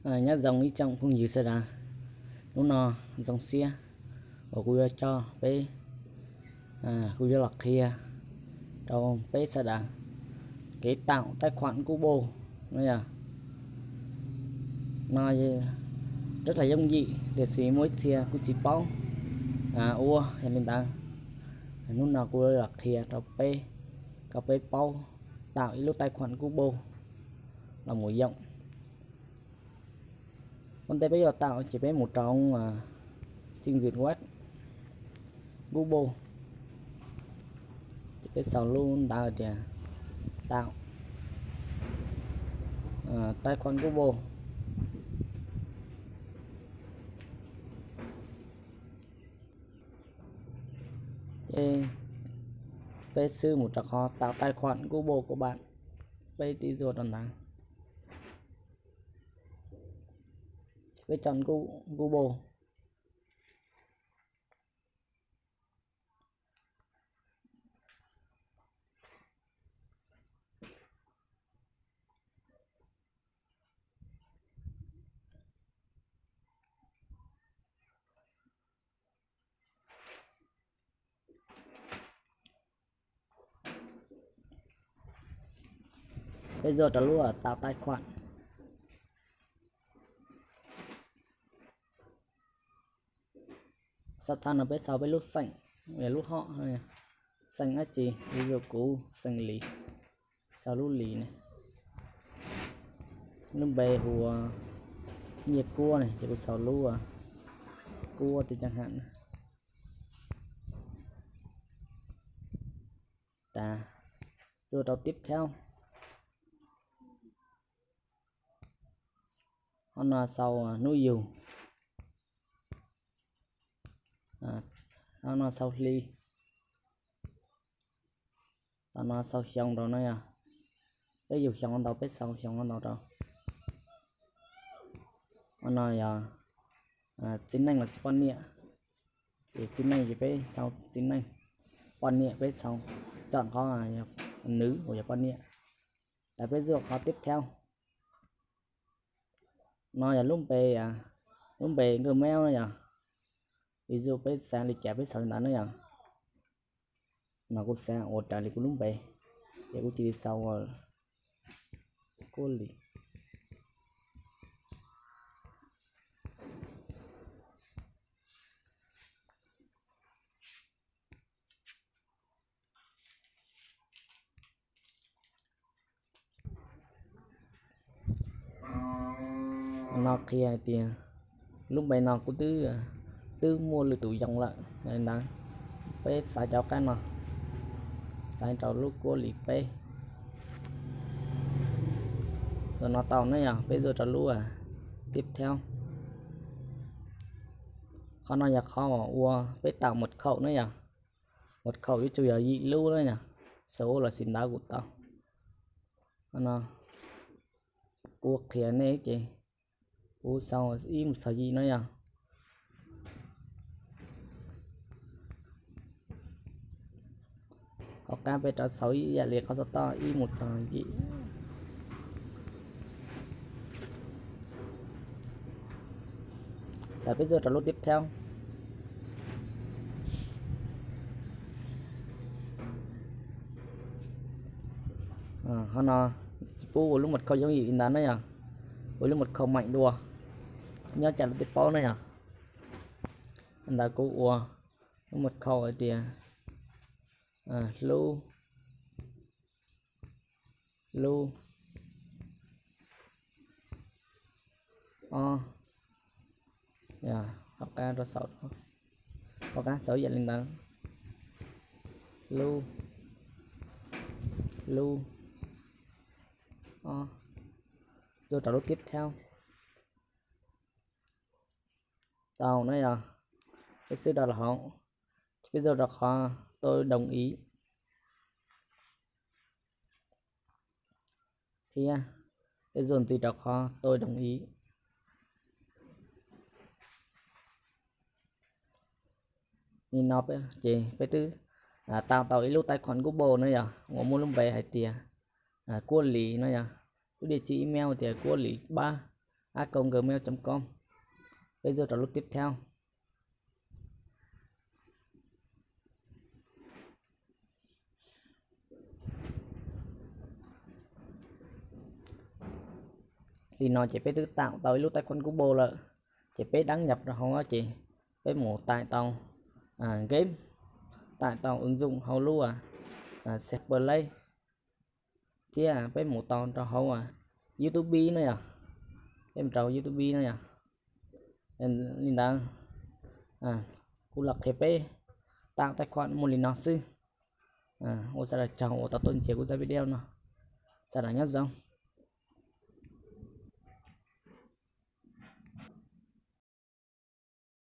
Nyob zoo ib tsoom phooj ywg sawv daws, hnub no zoo siab uas kuv yuav coj peb, kuv yuav los qhia rau peb sawv daws kev tạo tài khoản Google no yog. No rất là yooj yim, tiam sis muaj ib txhia kuj tsis paub ua, yog li ntawd hnub no kuv los qhia rau peb, kom peb paub tạo ib lub tài khoản Google los mus yoom. Ua ntej peb yuav tạo ces peb mus rau trình duyệt web Google, ces peb sau lub ntawv tias tạo tài khoản Google. Ces peb xwb mus rau qhov tạo tài khoản Google của bạn, peb tiv zuaj rau ntawd, peb chọn Google. Peb zuaj rau lub tạo tài khoản. Sau thawj no peb sau peb lub xeem, lub hom, xeem dab tsi, ví dụ kuv xeem Lis, sau lub Lis ne. Lub npe hu ua Nyiaj Kuab ne ces kuv sau lub Kuab tiag caj ham. Tas, zuaj rau tiếp theo. Hov no sau hnub yug, hov no sau hli, tom no sau xyoo rau no yog, peb yug xyoo ntau peb sau xyoo ntau rau. Hov no yog txiv neej los sis poj niam, ces txiv neej ces peb sau txiv neej, poj niam peb sau, chọn qhov yog nữ uas yog poj niam. Tas peb zuaj qhov tiếp theo. No yog lub npe, lub npe Gmail no yog, ví dụ peb xav li cas peb sau li ntawd na yog. No kuv xav ua raws li kuv lub npe, ces kuv cia li sau ua Kuab Lis. No qhia hais tias lub npe no kuv twb, twb muaj lwm tus yoom lawm, yog li ntawd peb xaiv cov qab no, xaiv rau lub Kuab Lis peb. Tus no tau na yog, peb zuaj rau lub tiếp theo. Qhov no yog qhov uas ua peb tạo mật khẩu na yog. Mật khẩu yuav tsum yog yim lub na yog, số los sis ntawv kuj tau. Qhov no kuv qhia nej ces kuv sau ib mus txog yim no yog. Hauv qab peb rov sau ib yam li qhov xov tooj ib mus txog yim. Tas peb zuaj rau lub tiếp theo. Qhov no tsis pub ua lub mật khẩu yooj yim li ntawd na yog, ua lub mật khẩu mạnh dua, nyob tsam luag twb paub na yog. Ntawd kuv ua lub mật khẩu hais tias hlub, hlub ob, hauv qab rau saum, hauv qab sau yam li ntawd, hlub, hlub ob, zuaj rau lub tiếp theo. Tau na yog, peb xwb rau los hauv, peb zuaj rau qhov tôi đồng ý thiab peb zuaj ntxiv rau qhov tôi đồng ý. Nim no ces peb twb tạo tau ib lub tài khoản Google na yog, uas muaj lub npe hais tias Kuab Lis na yog, lub địa chỉ email tias Kuab Lis pab a còng gmail chấm com. Peb zuaj rau lub tiếp theo. Li no ces peb twb tạo tau ib lub tài khoản Google lawm. Ces peb đăng nhập rau hauv ces peb mus tải tau game, tải tau ứng dụng hauv lub C Play, thiab peb mus tau rau hauv YouTube no yog, peb mus rau YouTube no yog. Li ntawd, kuv los qhia peb tạo tài khoản muaj li no xwb. Ua sawv daws tsaug uas tau tuaj ntsia kuv zaj video no. Sawv daws nyob zoo.